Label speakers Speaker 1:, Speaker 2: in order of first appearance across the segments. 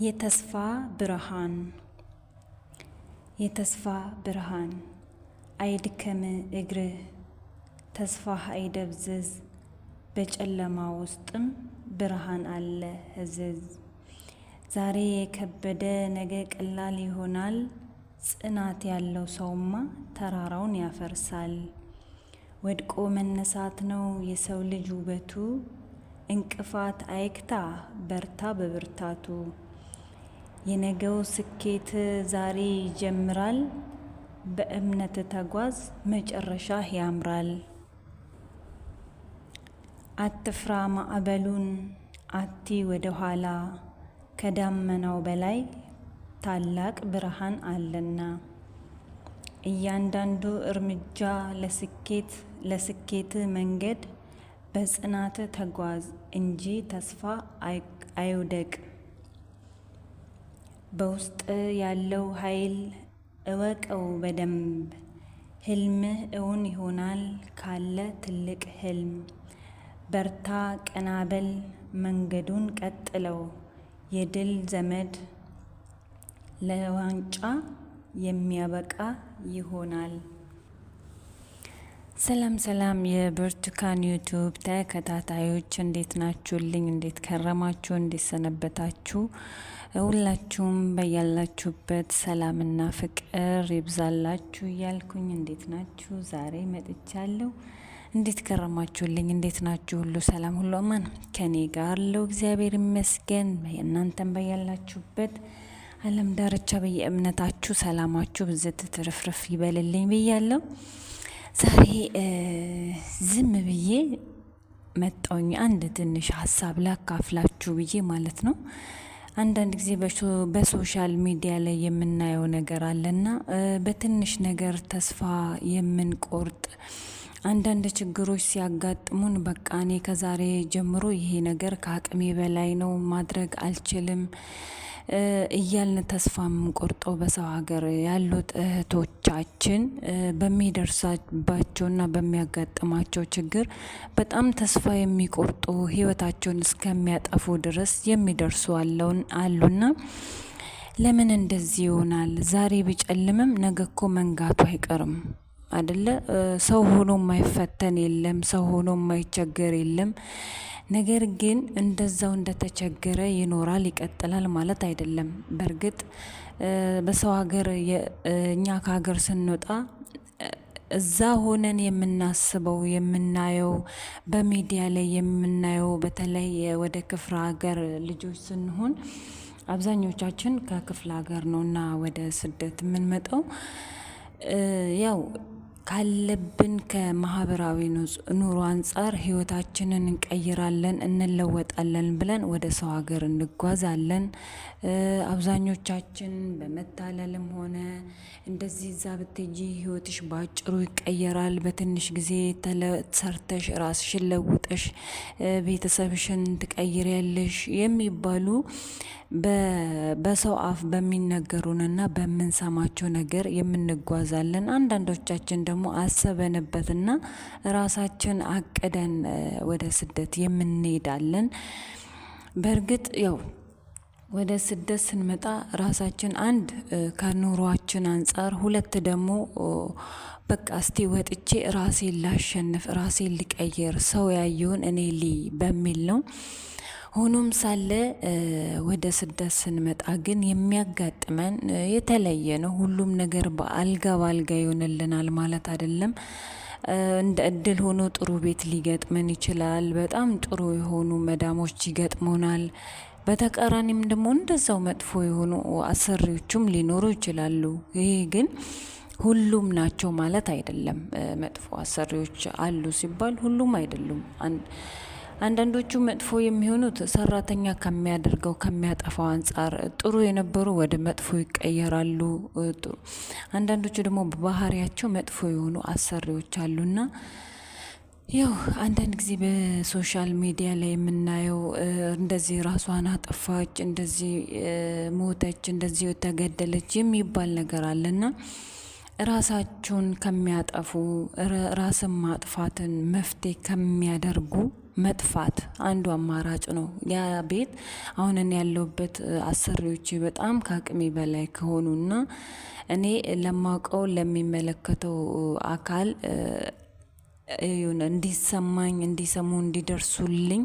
Speaker 1: የተስፋ ብርሃን፣ የተስፋ ብርሃን። አይድከም እግርህ፣ ተስፋህ አይደብዝዝ፣ በጨለማ ውስጥም ብርሃን አለ ህዝዝ። ዛሬ የከበደ ነገ ቀላል ይሆናል። ጽናት ያለው ሰውማ ተራራውን ያፈርሳል። ወድቆ መነሳት ነው የሰው ልጅ ውበቱ። እንቅፋት አይክታ፣ በርታ በብርታቱ። የነገው ስኬት ዛሬ ይጀምራል። በእምነት ተጓዝ፣ መጨረሻህ ያምራል። አትፍራ ማዕበሉን፣ አቲ ወደ ኋላ፣ ከዳመናው በላይ ታላቅ ብርሃን አለና። እያንዳንዱ እርምጃ ለስኬት መንገድ፣ በጽናት ተጓዝ እንጂ ተስፋ አይውደቅ። በውስጥ ያለው ኃይል እወቀው በደንብ፣ ህልምህ እውን ይሆናል ካለ ትልቅ ህልም። በርታ፣ ቀናበል፣ መንገዱን ቀጥለው፣ የድል ዘመድ ለዋንጫ የሚያበቃ ይሆናል። ሰላም ሰላም የብርቱካን ዩቲዩብ ተከታታዮች፣ እንዴት ናችሁልኝ? እንዴት ከረማችሁ? እንዴት ሰነበታችሁ? ሁላችሁም በያላችሁበት ሰላምና ፍቅር ይብዛላችሁ እያልኩኝ እንዴት ናችሁ? ዛሬ መጥቻለሁ። እንዴት ከረማችሁልኝ? እንዴት ናችሁ? ሁሉ ሰላም፣ ሁሉ አማን ከኔ ጋር አለው፣ እግዚአብሔር ይመስገን። እናንተም በያላችሁበት ዓለም ዳርቻ በየእምነታችሁ ሰላማችሁ ብዝት ትርፍርፍ ይበልልኝ ብያለሁ። ዛሬ ዝም ብዬ መጣውኝ አንድ ትንሽ ሀሳብ ላካፍላችሁ ብዬ ማለት ነው። አንዳንድ ጊዜ በ social media ላይ የምናየው ነገር አለና በትንሽ ነገር ተስፋ የምንቆርጥ፣ አንዳንድ ችግሮች ሲያጋጥሙን በቃ እኔ ከዛሬ ጀምሮ ይሄ ነገር ከአቅሜ በላይ ነው፣ ማድረግ አልችልም እያልን ተስፋ የምንቆርጠው በሰው ሀገር ያሉት እህቶቻችን በሚደርሳባቸውና በሚያጋጥማቸው ችግር በጣም ተስፋ የሚቆርጡ፣ ህይወታቸውን እስከሚያጠፉ ድረስ የሚደርሱ አለውን አሉና ለምን እንደዚህ ይሆናል? ዛሬ ቢጨልምም ነገ እኮ መንጋቱ አይቀርም አደለ? ሰው ሆኖ የማይፈተን የለም። ሰው ሆኖ የማይቸገር የለም። ነገር ግን እንደዛው እንደተቸገረ ይኖራል፣ ይቀጥላል ማለት አይደለም። በእርግጥ በሰው ሀገር እኛ ከሀገር ስንወጣ እዛ ሆነን የምናስበው፣ የምናየው፣ በሚዲያ ላይ የምናየው፣ በተለይ ወደ ክፍለ ሀገር ልጆች ስንሆን፣ አብዛኞቻችን ከክፍለ ሀገር ነውና ወደ ስደት የምንመጣው፣ ያው ካለብን ከማህበራዊ ኑሮ አንጻር ህይወታችንን እንቀይራለን፣ እንለወጣለን ብለን ወደ ሰው ሀገር እንጓዛለን። አብዛኞቻችን በመታለልም ሆነ እንደዚህ እዛ ብትሄጂ ህይወትሽ በአጭሩ ይቀየራል፣ በትንሽ ጊዜ ሰርተሽ ራስሽን ለውጠሽ ቤተሰብሽን ትቀይሪያለሽ የሚባሉ በሰው አፍ በሚነገሩንና በምንሰማቸው ነገር የምንጓዛለን። አንዳንዶቻችን ደግሞ አሰበንበትና ራሳችን አቅደን ወደ ስደት የምንሄዳለን። በእርግጥ ያው ወደ ስደት ስንመጣ ራሳችን አንድ ከኑሯችን አንፃር፣ ሁለት ደግሞ በቃ እስቲ ወጥቼ ራሴን ላሸንፍ፣ ራሴን ልቀይር፣ ሰው ያየውን እኔ ልይ በሚል ነው። ሆኖም ሳለ ወደ ስደት ስንመጣ ግን የሚያጋጥመን የተለየ ነው። ሁሉም ነገር በአልጋ በአልጋ ይሆንልናል ማለት አይደለም። እንደ እድል ሆኖ ጥሩ ቤት ሊገጥመን ይችላል። በጣም ጥሩ የሆኑ መዳሞች ይገጥሙናል። በተቃራኒም ደግሞ እንደዛው መጥፎ የሆኑ አሰሪዎቹም ሊኖሩ ይችላሉ። ይሄ ግን ሁሉም ናቸው ማለት አይደለም። መጥፎ አሰሪዎች አሉ ሲባል ሁሉም አይደሉም። አንዳንዶቹ መጥፎ የሚሆኑት ሰራተኛ ከሚያደርገው፣ ከሚያጠፋው አንጻር ጥሩ የነበሩ ወደ መጥፎ ይቀየራሉ። አንዳንዶቹ ደግሞ በባህሪያቸው መጥፎ የሆኑ አሰሪዎች አሉና ያው አንዳንድ ጊዜ በ social media ላይ የምናየው እንደዚህ ራሷን አጠፋች፣ እንደዚህ ሞተች፣ እንደዚህ ተገደለች የሚባል ነገር አለና ራሳቸውን ከሚያጠፉ፣ ራስን ማጥፋትን መፍትሄ ከሚያደርጉ መጥፋት አንዱ አማራጭ ነው። ያ ቤት አሁን እኔ ያለሁበት አሰሪዎቼ በጣም ከአቅሜ በላይ ከሆኑና እኔ ለማውቀው ለሚመለከተው አካል እንዲሰማኝ፣ እንዲሰሙ፣ እንዲደርሱልኝ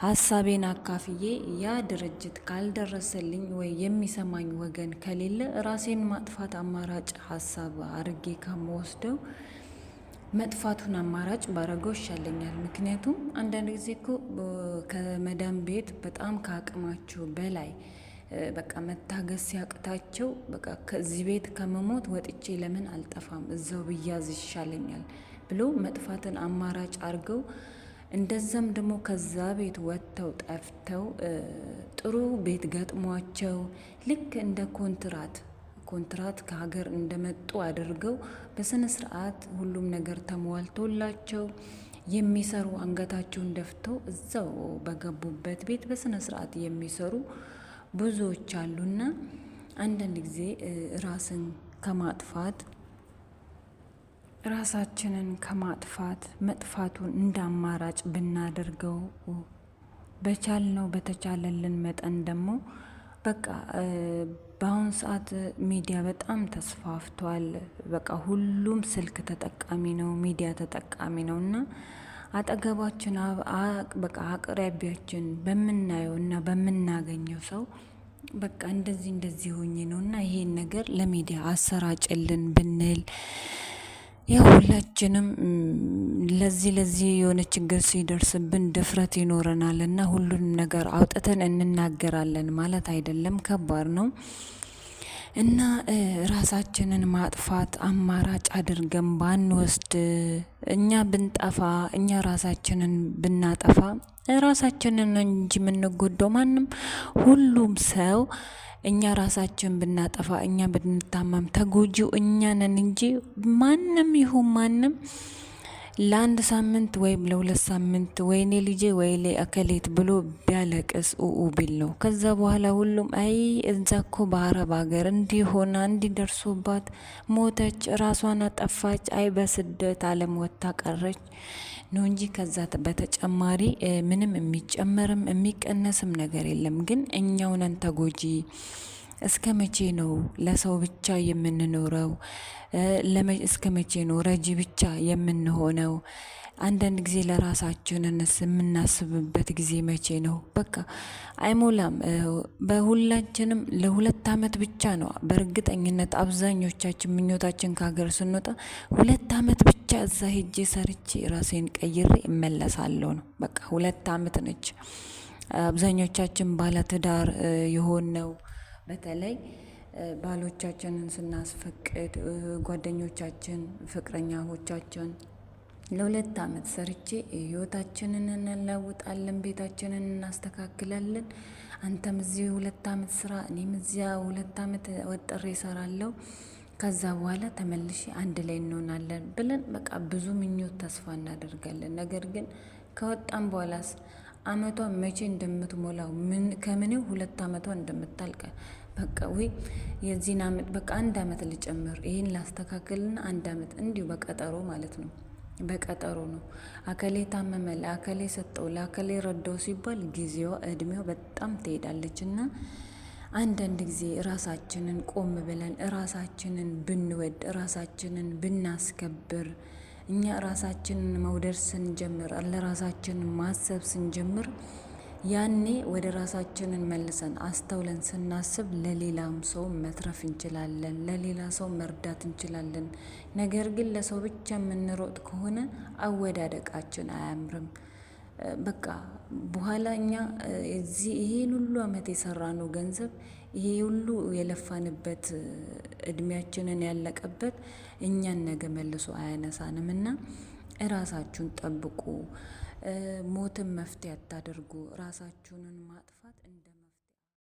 Speaker 1: ሀሳቤን አካፍዬ ያ ድርጅት ካልደረሰልኝ ወይ የሚሰማኝ ወገን ከሌለ ራሴን ማጥፋት አማራጭ ሀሳብ አርጌ ከምወስደው መጥፋቱን አማራጭ ባረገው ይሻለኛል። ምክንያቱም አንዳንድ ጊዜ እኮ ከመዳም ቤት በጣም ከአቅማቸው በላይ በቃ መታገስ ሲያቅታቸው፣ በቃ ከዚህ ቤት ከመሞት ወጥቼ ለምን አልጠፋም፣ እዛው ብያዝ ይሻለኛል ብሎ መጥፋትን አማራጭ አርገው፣ እንደዛም ደግሞ ከዛ ቤት ወጥተው ጠፍተው ጥሩ ቤት ገጥሟቸው ልክ እንደ ኮንትራት ከሀገር እንደመጡ አድርገው በስነ ስርዓት ሁሉም ነገር ተሟልቶላቸው የሚሰሩ፣ አንገታቸውን ደፍተው እዛው በገቡበት ቤት በስነ ስርዓት የሚሰሩ ብዙዎች አሉና አንዳንድ ጊዜ ራስን ከማጥፋት፣ ራሳችንን ከማጥፋት መጥፋቱን እንደ አማራጭ ብናደርገው፣ በቻልነው በተቻለልን መጠን ደግሞ በቃ በአሁን ሰዓት ሚዲያ በጣም ተስፋፍቷል። በቃ ሁሉም ስልክ ተጠቃሚ ነው፣ ሚዲያ ተጠቃሚ ነው እና አጠገባችን በቃ አቅራቢያችን በምናየው እና በምናገኘው ሰው በቃ እንደዚህ እንደዚህ ሆኜ ነው እና ይሄን ነገር ለሚዲያ አሰራጭልን ብንል፣ ያው ሁላችንም ለዚህ የሆነ ችግር ሲደርስብን ድፍረት ይኖረናል እና ሁሉንም ነገር አውጥተን እንናገራለን ማለት አይደለም፣ ከባድ ነው። እና ራሳችንን ማጥፋት አማራጭ አድርገን ባንወስድ፣ እኛ ብንጠፋ፣ እኛ ራሳችንን ብናጠፋ ራሳችንን እንጂ የምንጎዳው ማንም፣ ሁሉም ሰው እኛ ራሳችን ብናጠፋ፣ እኛ ብንታመም ተጎጂው እኛ ነን እንጂ ማንም ይሁን ማንም ለአንድ ሳምንት ወይም ለ2 ሳምንት ወይኔ ልጄ፣ ወይኔ አከሌት ብሎ ቢያለቅስ፣ ኡኡ ቢል ነው። ከዛ በኋላ ሁሉም አይ እዛ እኮ በአረብ ሀገር እንዲህ ሆና፣ እንዲህ ደርሶባት ሞተች፣ ራሷን አጠፋች፣ አይ በስደት ዓለም ወጥታ ቀረች ነው እንጂ ከዛ በተጨማሪ ምንም የሚጨመርም የሚቀነስም ነገር የለም። ግን እኛው ነን ተጎጂ። እስከ መቼ ነው ለሰው ብቻ የምንኖረው? እስከ መቼ ነው ረጂ ብቻ የምንሆነው? አንዳንድ ጊዜ ለራሳችንንስ የምናስብበት ጊዜ መቼ ነው? በቃ አይሞላም። በሁላችንም ለ2 አመት ብቻ ነው በእርግጠኝነት አብዛኞቻችን ምኞታችን። ከሀገር ስንወጣ 2 አመት ብቻ እዛ ሄጄ ሰርቼ ራሴን ቀይሬ እመለሳለሁ ነው። በቃ 2 አመት ነች። አብዛኞቻችን ባለትዳር የሆነው በተለይ ባሎቻችንን ስናስፈቅድ፣ ጓደኞቻችን፣ ፍቅረኛዎቻችን ለ2 አመት ሰርቼ ህይወታችንን እንለውጣለን፣ ቤታችንን እናስተካክላለን። አንተም እዚህ 2 አመት ስራ፣ እኔም እዚያ 2 አመት ወጥሬ እሰራለሁ። ከዛ በኋላ ተመልሼ አንድ ላይ እንሆናለን ብለን በቃ ብዙ ምኞት ተስፋ እናደርጋለን። ነገር ግን ከወጣን በኋላስ አመቷ መቼ እንደምትሞላው፣ ምን ከምኔው 2 አመቷ እንደምታልቅ፣ በቃ ወይ የዚህን አመት በቃ አንድ አመት ልጨምር፣ ይሄን ላስተካክልና አንድ አመት፣ እንዲሁ በቀጠሮ ማለት ነው። በቀጠሮ ነው። አከሌ ታመመ፣ ለአከሌ ሰጠው፣ ለአከሌ ረዳው ሲባል ጊዜዋ እድሜው በጣም ትሄዳለች። እና አንዳንድ ጊዜ ራሳችንን ቆም ብለን ራሳችንን ብንወድ፣ ራሳችንን ብናስከብር፣ እኛ ራሳችንን መውደድ ስንጀምር፣ ለራሳችን ማሰብ ስንጀምር፣ ያኔ ወደ ራሳችንን መልሰን አስተውለን ስናስብ ለሌላም ሰው መትረፍ እንችላለን፣ ለሌላ ሰው መርዳት እንችላለን። ነገር ግን ለሰው ብቻ የምንሮጥ ከሆነ አወዳደቃችን አያምርም። በቃ በኋላ እኛ እዚህ ይሄን ሁሉ አመት የሰራነው ገንዘብ፣ ይሄ ሁሉ የለፋንበት፣ እድሜያችንን ያለቀበት እኛን ነገ መልሶ አያነሳንም እና እራሳችሁን ጠብቁ። ሞትን መፍትሄ አታድርጉ። ራሳችሁንን ማጥፋት እንደ